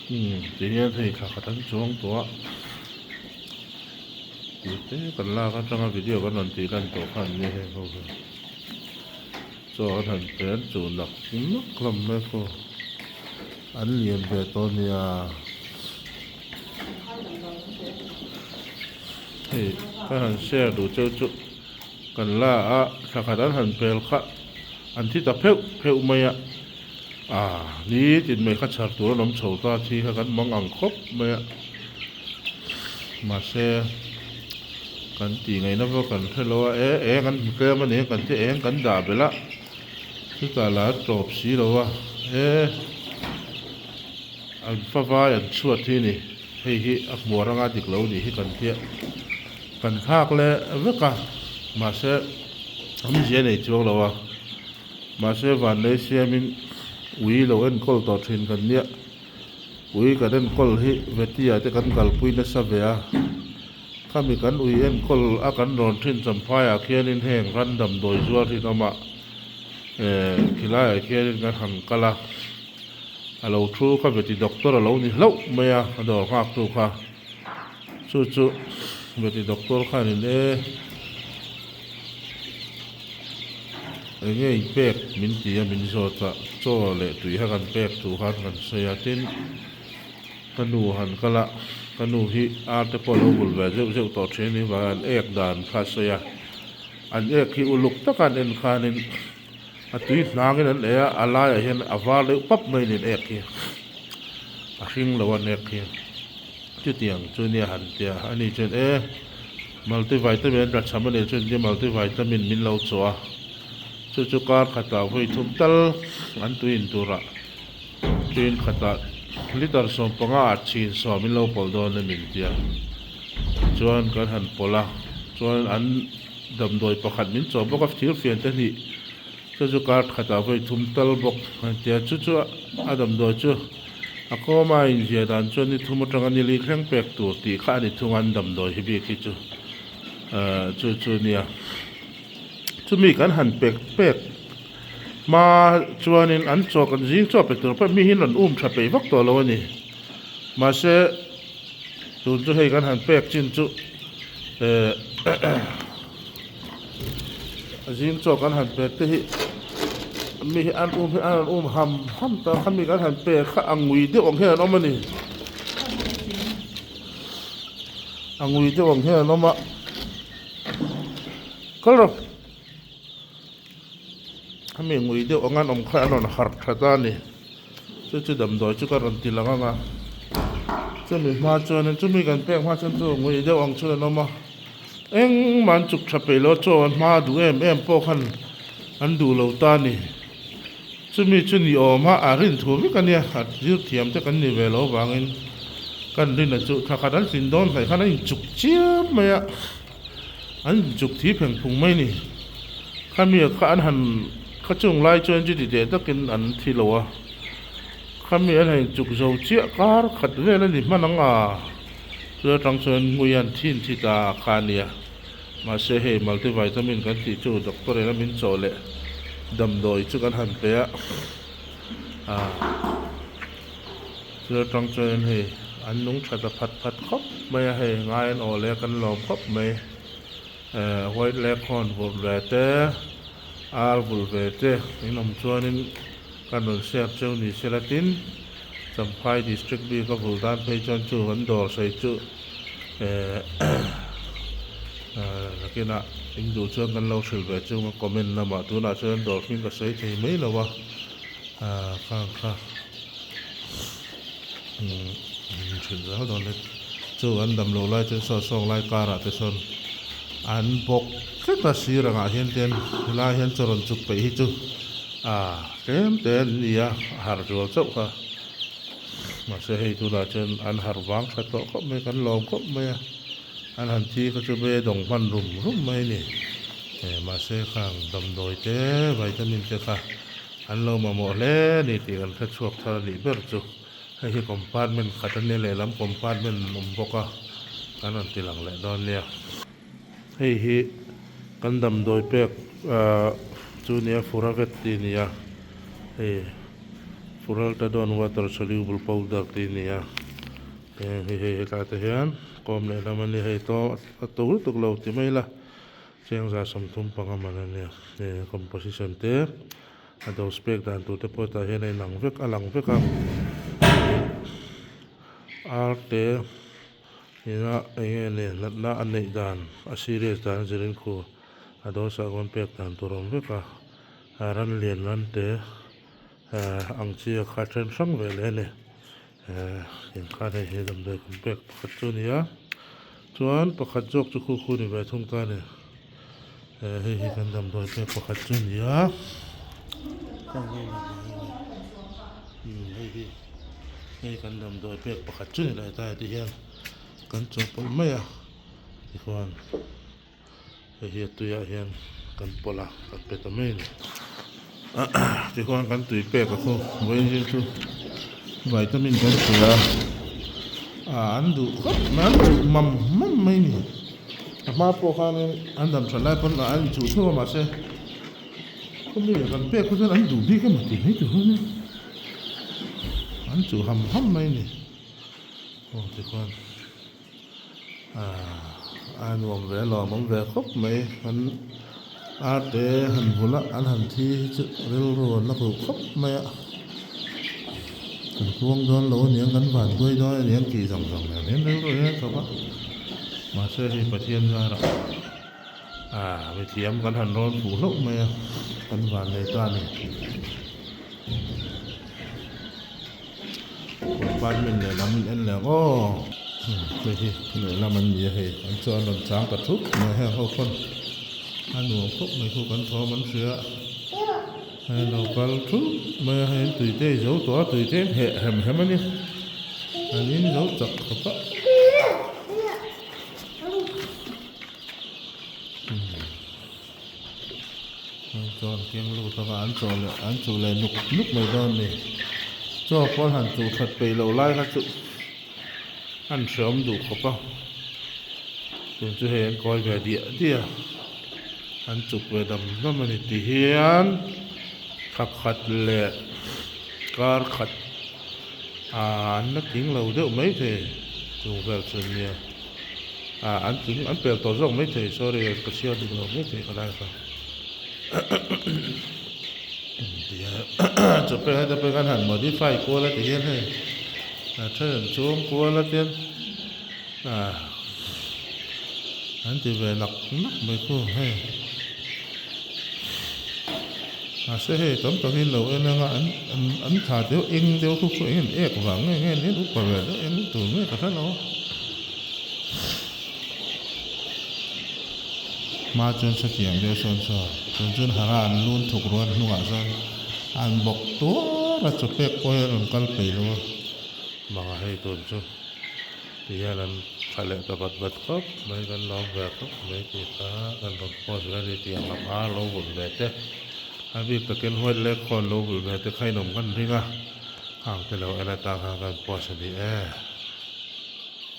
Umm ti hian hei thla khat an chuang tawh a tih te kan lak atanga video kan rawn tih lan tawh kha an nia heng ho hi chaw an han pe an chuh nak nak hlawm mai pawh an lian ve tawh a nia hei ka han share duh cheu chu kan la a thla khat an han pel kha an thi ta pheuh pheuh mai a. Ah ni tin mai kha chhar tur an awm chho ta thi kha kan mang ang khawp mai a mahse kan tih ngaihna pawh kan hre lo a e eng an hmu tlem a ni kan ti eng kan dah belh a chutah lah a tawp si lo a e an fa vai an chhuat hi a ni hei hi a hmuar anga dik lo nih hi kan tia kan thlak leh vek a mahse awmzia nei chuang lo a. Mahse vanlei siamin ui lo enkawl tawh thin kan nia. Ui kan enkawl hi Vetia te kan kalpui nasa ve a. Khami kan ui enkawl a kan rawn thin champhaiah khianin heng ran damdawi zuar hi awm a, eh khilaiah khianin kan han kal a. A lo thu kha Veti doctor a lo ni hlauh mai a, a dawr nghaktu kha. Chu chu Veti doctor khanin e. Eng nge in pek min ti a min zawt a, chaw leh tui kha kan pek thu khan kan sawi a, tin ka nu han kal a, ka nu hi ar te pawh a lo bul ve zeuh zeuh tawh thin a ni vang an ek dan kha a sawi a, an ek hi uluk taka an en khanin a tui hnangin an ei a, a laiah hian a var deuh pap mai a ni an ek hi, a hring lo an ek hi. Chutiang chu nia han tia a ni chuan e multivitamin an tlachham a nih chuan nia multivitamin min lo chawh a chu chu kar khatah vawi thum tal an tui in turah train khatah liter 15 ah chhin sawm min lo pawlh dawn a min tia chuan kan han pawlh a chuan an damdawi pakhat min chawh bawk a thir fian te hnih chu chu kar khatah vawi thum tal bawk an tia chu chu a damdawi chu. A kawma inziah dan chuan ni thum atanga ni li thleng pek tur tih kha a ni thung a, an damdawi hi bik hi chu eh chu chu nia. Chumi kan han pek pek hma chuanin an chaw kan zing chaw pe tur pawh mi hi an rawn um tha peih vak tawh lo a ni. Mahse tun chu hei kan han pek chin chu eh A zing chaw kan han pek te hi mi hi an um hi an rawn um ham ham ta kha mi kan han pek kha a ngui deuh ang hian an awm a ni a ngui deuh ang hian an awm a kal rawh khami ngui deuh ang an awm kha an rawn harh tha ta a ni chu chu damdawi chu ka rawn ti lang ang a chumi hma chuanin chumi kan pek hma chuan chu ngui deuh ang chuan an awm a. Engmah an chuk tha peih lo a, chaw an hma duh em em pawh khan an duh lo ta a ni. Chumi chu ni awm a, a rin thu vek a nia, a zir thiam te kan ni ve lo avangin kan rin a chu thla khat an tlin dawn hnaih khan an inchuk chiam mai a, an inchuk thi pheng phung mai a ni. Khami kha an han kha chung lai chuan chuti teh takin an thi lo a, khami an han inchuk zo chiah kar khat vel a ni hman ang a. Chu atang chuan hmui an thin thi ta kha a nia. Mahse hei multivitamin kan tih chu doctor in a min chawh leh damdawi chu kan han pe a. Aaa chu atang chuan hei an nung tha ta phat phat khawp mai a hei ngai an awh leh a kan lawm khawp mai. Ehh white leghorn vawrh ve te ar vulh ve te in awm chuanin kan rawn share cheu ni sela tin Champhai district bik a vulh dan phei chuan chu kan dawr sawi chu ehh nakinah in duh chuan kan lo hrilh ve chung a comment lamah tunah chuan dawr hming ka sawi thei mai lo a ahh khang kha umm hrilh zel dawn e chu an dam loh lai chuan saw sawng lai karah te sawn an bawk tlat a sir angah hian te helai hian chaw rawn chuk peih hi chu Ah, tlem te an ni a, a harh zual chauh kha. Mahse hei tunah chuan an harh vang tha tawh khawp mai, kan lawm khawp mai a. An han thi kha chu be dawng hman rum rum mai a ni. Eh, mahse khang damdawi te, vitamin te kha an lo mamawh hle a ni tih kan hre chhuak thar a nih ber chu. Hei hi compartment khat a nia, lehlam compartment awm bawk a, kan rawn ti lang leh dawn nia. Hei hi kan damdawi pek ahh chu nia furavet tih a ni a hei Furaltadon water soluble powder tih a ni a heng hi hei hetlai te hian kawm leh lam a ni hei to a to lutuk lo ti mai ila chengza 35 man a nia hei a composition te a dose pek dan tur te pawh tah hian a inang vek a lang vek a ar te ina eng nge ni natna a neih dan a serious dan a zirin khu a dose ah khawn pek dan tur a awm vek a a ran lian ran te ang chi a kha then hrang ve leh a ni eng khan hei hi damdawi kum pek pakhat chu a ni a chuan pakhat zawk chu khu khu ni ve thung ta a ni hei hi kan damdawi pek pakhat chu a ni a hei hi hei kan damdawi pek pakhat chu a ni leh ta ti hian kan chawhpawlh mai a tikhuan. Hei hi a tuiah hian kan pawlh a kan pe ta mai a ni tikhuan kan tui pek a khaw vawiin hi chu vitamin kan pe a ah an duh khawp mai an chuh mam mam mai a ni a hma pawh khanin an dam that lai pawn an inchuh theuh a mahse khawmi kan pek kha chuan an duh bik emaw tih mai tur a nia an chuh ham ham mai a ni aw tikhuan. A nuam ve a lawm awm ve khawp mai an arte han vul a an han thi hi chu rilru an la khuh khawp mai a kan kuang dawn lo aniang kan van duai dawn aniang tih zawng zawng nen hian rilru hian a chawp a mahse hei Pathian zarah ah mithiam kan han rawn fuh hlauh mai a kan van nei ta a ni. Department lehlam in en leh ang aw hei hi lehlam an ni a hei an chuan an rawn chang ta thup mai heng ho pawn a nuam khawp mai khu kan thawm an hria hei an lo kal thup mai a hei an tui te a zo tawh a tui te an heh hem hem a ni an in zo chak khawp a. Chuan keng lut anga an chaw leh an chuh leh nuk nuk mai dawn a ni. Chaw pawn han chuh that peih loh lai kha chu an hreawm duh khawp a. Tun chu hei an kawi ve diah diah a, an chuk ve dam dam a ni ti hian thla khat leh kar khat ah an la tling lo deuh maithei chung vel chu nia. Ah an tling an pel tawh zawk maithei sorry ka chhiar dik lo maithei ka lai kha ti hian chawpek heta pawh khan han modify kual a ti hian hei a then an chuang kual a tian ah an ti ve nak nak mai khu hei mahse hei tam takin lo en anga an an tha deuh eng deuh khu khu eng an ek vang nge nge nen upa ve deuh eng tur nge ka hre lo a. Hma chuan satiang deuh sawn saw tun chuan hara an lun thuk rual hnungah sawn an bawk tuar a chaw pek pawh hi a rawn kal peih lo a bangah hei tun chu ti hian an tha leh ta vat vat khawp mai kan lawm ve khawp mai tih kha kan rawn post ve a ni tih ang lam a lo vulh ve te a bik takin white leg horn lo vulh ve te kha inawm kan ring a hang te lo en atang khan kan post a ni e.